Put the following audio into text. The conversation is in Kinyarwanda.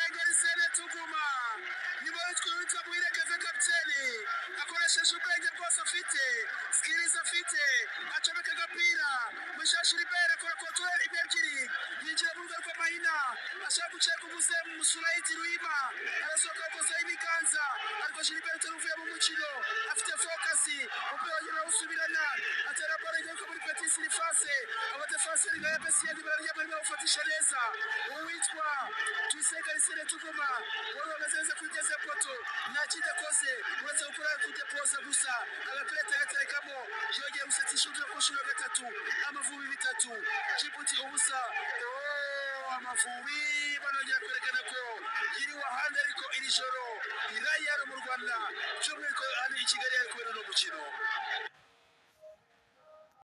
Tuyisenge Arsene Tuguma niba witwa Muhire Kevin kapiteni, akoresheje ubwenge bwose afite, skills afite, acomeka agapira. Mushashi Libere akora control imwe, ebyiri, yinjira mu rubuga rw'amahina, ashaka guceka umuze Musulaiti Ruhima, arasohoka akozaho ibiganza, ariko Gilbert utari uvuye mu mukino afite focus. Umupira wongera awusubirana, atera ball igaruka muri petite surface. Abadefanseri nka Besiyeni bararyama, barimo bawufatisha neza. Uwitwa Tuyisenge Arsene Tuguma wari uhagaze neza kuri deuxième poteau, nta kindi akoze uretse gukora kudepoza gusa, agapira agaterekamo, yongeye gusetisha undi ku nshuro ya gatatu. Amavubi 3, Djibouti 0. Oh, Amavubi banongera kwerekana ko yiriwe ahandi, ariko iri joro irayi hano mu Rwanda, by'umwihariko hano i Kigali hari kubera uno mukino.